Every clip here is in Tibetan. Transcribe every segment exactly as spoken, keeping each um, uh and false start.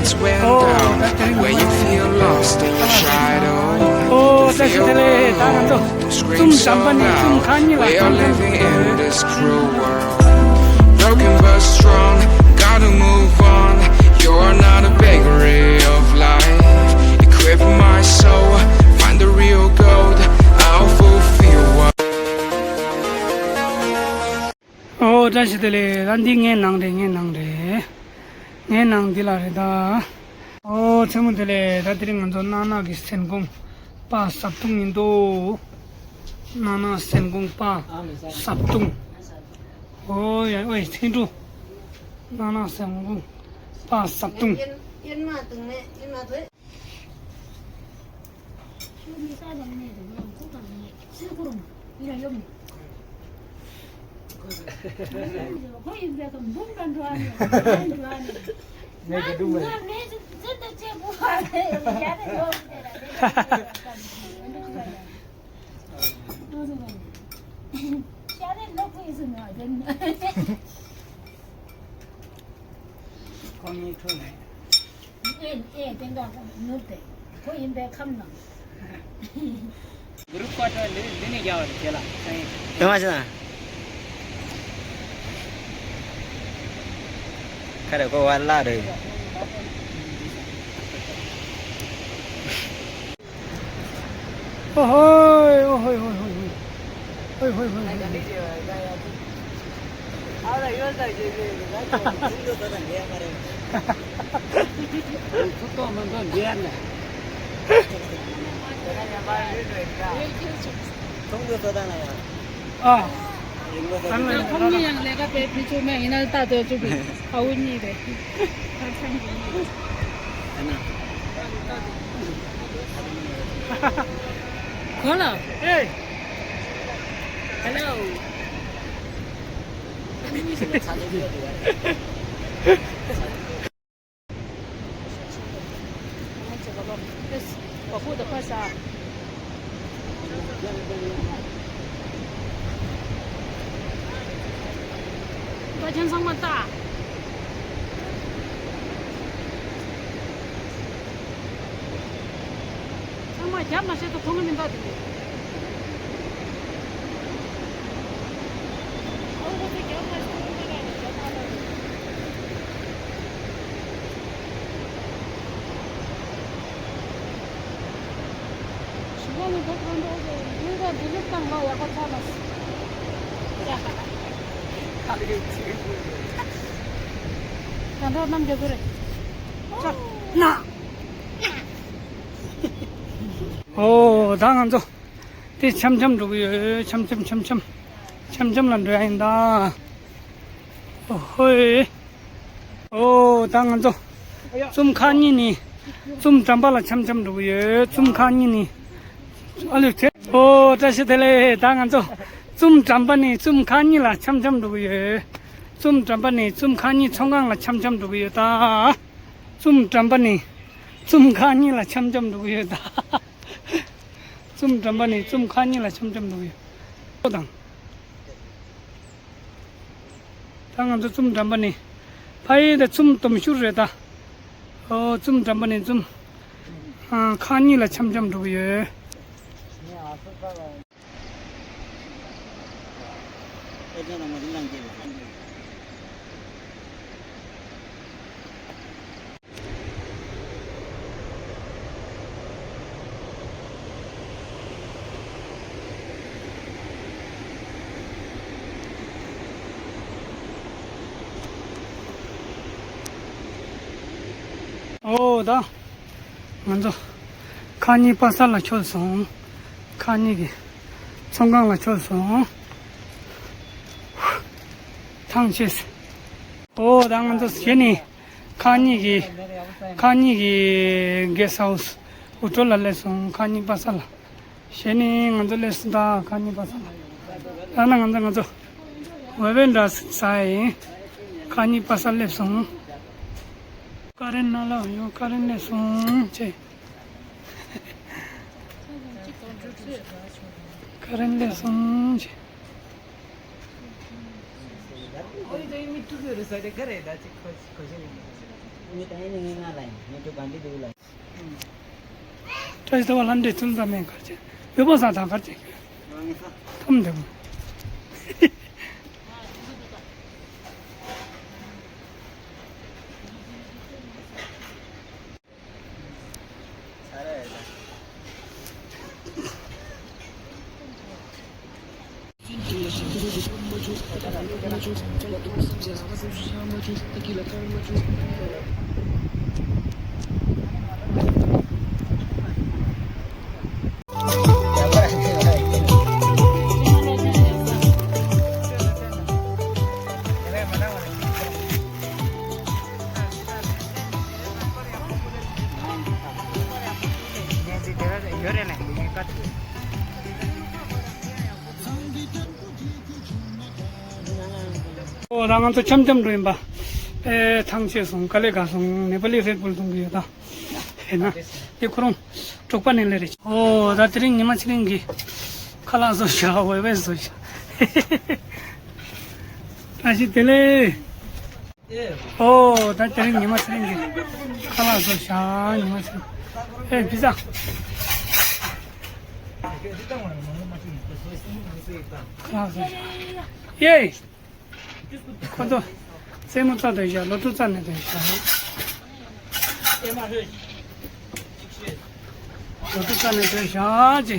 It's when ཨོ། ད་དེ་རིང་། where you feel lost in your shadow. ཨོ། བཀྲ་ཤིས་བདེ་ལེགས། ད་ང་ཚོ་ཙུམ་གྲམ་པ་ནས་ཙུམ་ཁ་གཉིས་ལ། Where you're living in this cruel world. Broken but strong, gotta move on. You're not a vagary of life. Equip my soul, find the real gold. I'll fulfill what ཨོ། བཀྲ་ཤིས་བདེ་ལེགས། ད་འདི་ངའི་ནང་རེད། ངའི་ནང་རེད། ངའི་ནང་འདི་ལ་རེད་ད། ཨོ། མཚན་མོ་བདེ་ལེགས། ད་དེ་རིང་ང་ཚོ་ནང་ནང་གི་སེམས་ཁོང་པ་བཟའ་བཏུང་ཡིན་འདུག་ནང་ནང་སེམས་ཁོང་པ་བཟའ་བཏུང་། ཨོ་ཡ། ཨོ་ཡ། ཚེ་འགྲོ། ནང་ནང་སེམས་ཁོང་པ་བཟའ་བཏུང་། ཁོང་གཉིས་ཁྲོས་ནས། ཨེ་ཨེ། དེ་འདྲ་ནུབ་སྟེ། ཁོ་ཡིན་པའི་ཁམས་ནང་། གུ་རུབ་ཀོ་ཊར་འདི་འདི་ནས་རྒྱག་པ་རེད། དེ་ལ་སང་ཉིན། དེ་མ་བྱས་ན། ཁ་རེ་ཀོ་བ་ལ་རེད། ཨོ་ཧོ། ཨོ་ཧོ་ཧོ་ཧོ་ཧོ། ཨོ་ཧོ་ཧོ་ཧོ། ཨ། ཁོང་གཉིས་ཡང་ལས་ཀ་དཔེ་ཕི་ཆུ་མེད་ཡིན་ན་ལྟ་དོ་བཅུག་གི། ཨ་ཁུ་གཉིས་རེད། གོ་ལ། ཨེ། ཧེ་ལོ། ད་ཁྱེད་ཚང་མ་ལྟ། ཚང་མ་རྒྱབ་མ་བྱེད་དུ་མཐོང་གི་མི་འདུག་དེ་ནས། ཨ་ཁུ་ཚོ་རྒྱབ་མ་བྱེད་དུ་མཐོང་གི་མི་འདུག་ཨོ། ད་ང་ཚོ་དེ་འཆམ་འཆམ་འགྲོ་གི་ཡོད། འཆམ་འཆམ་འཆམ་འཆམ། འཆམ་འཆམ་ལ་འགྲོ་ཡ་ཡིན་ད། ཨོ་ཧོ། ཨོ། ད་ང་ཚོ་ཙུམ་ཁ་གཉིས་ནས་ཙུམ་གྲམ་པ་ལ་འཆམ་འཆམ་འགྲོ་གི་ཡོད། ཙུམ་ཁ་གཉིས་ནས། ཨ་ལེ་ཁྱེད། ཨོ། བཀྲ་ཤིས་བདེ་ལེགས། ད་ང་ཚོ་ཙུམ་གྲམ་པ་ནས་ཙུམ་ཁ་གཉིས་ལ་འཆམ་འཆམ་འགྲོ་གི་ཡོད། ཙུམ་གྲམ་པ་ནས་ཙུམ་ཁ་གཉིས་ཚོང་ཁང་ལ་འཆམ་འཆམ་འགྲོ་གི་ཡོད་ད། ཙུམ་གྲམ་པ་ནས་ཙུམ་ཁ་གཉིས་ལ་འཆམ་འཆམ་འགྲོ་གི་ཡོད་ད། ཙུམ་གྲམ་པ་ནས་ཙུམ་ཁ་གཉིས་ལ་འཆམ་འཆམ་འགྲོ་གི་ཡོད། ཨོ་དང་། ད་ང་ཚོ་ཙུམ་གྲམ་པ་ནས་ཕ་ཡུལ་དང་ཙུམ་དོམ་ཤུར་རེད་ད། ཨོ། ཙུམ་གྲམ་པ་ནས་ཙུམ། ཨ། ཁ་གཉིས་ལ་འཆམ་འཆམ་འགྲོ་གི་ཡོད། ཨོ། ད་ང་ཚོ་ཁ་ཉིན་པ་སངས་ལ་ཆོད་སོང་། ཁ་ཉིན་གྱི་ཚོང་ཁང་ལ་ཆོད་སོང་། ཐང་ཆད། ཨོ། ད་ང་ཚོ་གཞི་ནས་ཁ་ཉིན་གྱི་ཁ་ཉིན་གྱི་གེ་སི་ཧའུ་སི་འུ་ཐོ་ལ་སླེབས་སོང་། ཁ་ཉིན་པ་སངས་ལ། གཞི་ནས་ང་ཚོ་སླེབས་སོང་ད། ཁ་ཉིན་པ་སངས་ལ། ད་ན་ང་ཚོ་ང་ཚོ་ཝེ་ཝེ་འདྲ་ས་ཡིན། ཁ་ཉིན་པ་སངས་སླེབས་སོང་། ཀ་རེན་ན་ལ་ཡོང་། ཀ་རེན་སླེབས་སོང་ཆེ། ཀ་རེན་སླེབས་སོང་ཆེ། ཨོ་ཡིན་ད་ཡིན་མི་ཐུག་ཡོད་རེད་ས་རེད་ག་རེད་ད་ཅིག་ཁོ་ཁོ་ཤེས་ཡིན། ངས་ད་ཡིན་ནི་ངས་ང་ལ་ཡིན། ངས་ཁྱོད་གང་འདྲི་འདུག་ལ་ཡིན། བཀྲ་ཤིས་ལྟ་བ་ལྷ་འདྲེ་ཚུལ་འཛམ་མེད་གར་བྱེད། འོད་པོ་བཟང་དང་གར་བྱེད། ཐམ་འདེབས། ཨོ་ད་ང་ཚོ་འཆམ་འཆམ་འགྲོ་ཡིན་པ། ཨེ་ཐང་ཆད་སོང་། དཀའ་ལས་ཁག་སོང་། ནེ་པ་ལི་རེད་བུལ་འཐུང་གི་ཡོད་ད། ཧེ་ན། དེ་ཁོ་རང་འབྲོག་པ་ནས་སླེབས་རེད། ཨོ་ད་དེ་རིང་ཉི་མ་ཚེ་རིང་གི་ཁ་ལག་བཟོ་བྱ། འོད་པོ་བཟོ་བྱ། བཀྲ་ཤིས་བདེ་ལེགས། ཨོ་ད་དེ་རིང་ཉི་མ་ཚེ་རིང་གི་ཁ་ལག་བཟོ་བྱ། ཉི་མ་ཚེ་རིང་། ཨེ་པི་ཛ། ཁ་ལག་བཟོ་བྱ། ཡེ། ཁོ་ཚོ་རྩེད་མོ་རྩེ་དོན་བྱ། ལོ་ཐོ་རྩེ་ནས་དོན་བྱ། ལོ་ཐོ་རྩེ་ནས་དོན་བྱ་ཅེ།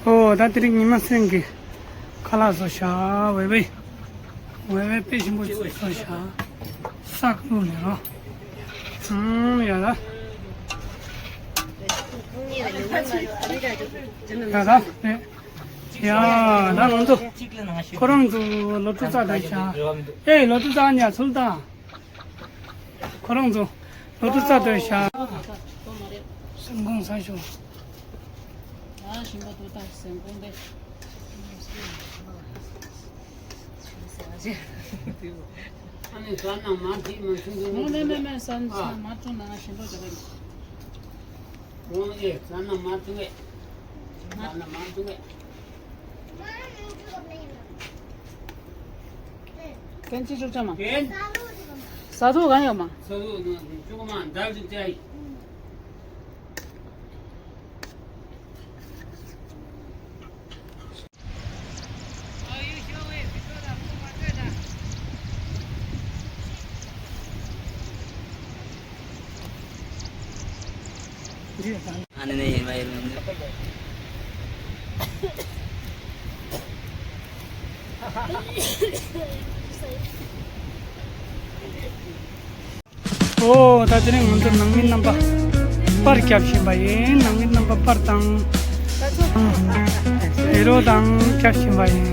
ཨོ་ད་དེ་རིང་ཉི་མ་ཚེ་རིང་གི་ཁ་ལག་བཟོ་བྱ། འོད་པོ། འོད་པོ་དཔེ་ཞིམ་པོ་ཅིག་བཟོ་བྱ། ས་ཀླུ་ནས་རོ། ཨུམ་ཡ་ད། ཡ་ད་ནས། ཡ་ད་ང་ཚོ་ཁོ་རང་ཚོ་ལོ་ཐོ་རྩེ་དོན་བྱ། ཨེ་ལོ་ཐོ་རྩེ་ཉ་ཚུལ་དང་། ཁོ་རང་ཚོ་ལོ་ཐོ་རྩེ་དོན་བྱ། སེམས་ཁོང་ས་ཤོག་ཨ་ནི་ཟ་ན་མ་ཐིག་མ་ཆུང་ཆུང་། མོ་ནས་མེད་མེད་ཟ་ན་མ་བཏུང་ན་ཞིམ་པོ་བྱ་གི། ཁོང་ཨེ་ཟ་ན་མ་བཏུང་ཨེ། ཟ་ན་མ་བཏུང་ཨེ། གན་ཅི་ཅུག་ཅམ་མ། གན། ས་ཐུག་གང་ཡོད་མ། ས་ཐུག་ནང་ཅུག་མ་འདར་ཅུག་ཅ་ཡི། ཨ་ནི་ནི་ཡིན་མ་ཡིན་མིན། ཨོ་ད་དེ་རིང་ང་ཚོ་ནང་མི་རྣམ་པ་པར་རྒྱབ་བཞིན་པ་ཡིན། ནང་མི་རྣམ་པ་པར་དང་བི་ཌི་ཡོ་དང་རྒྱབ་བཞིན་པ་ཡིན།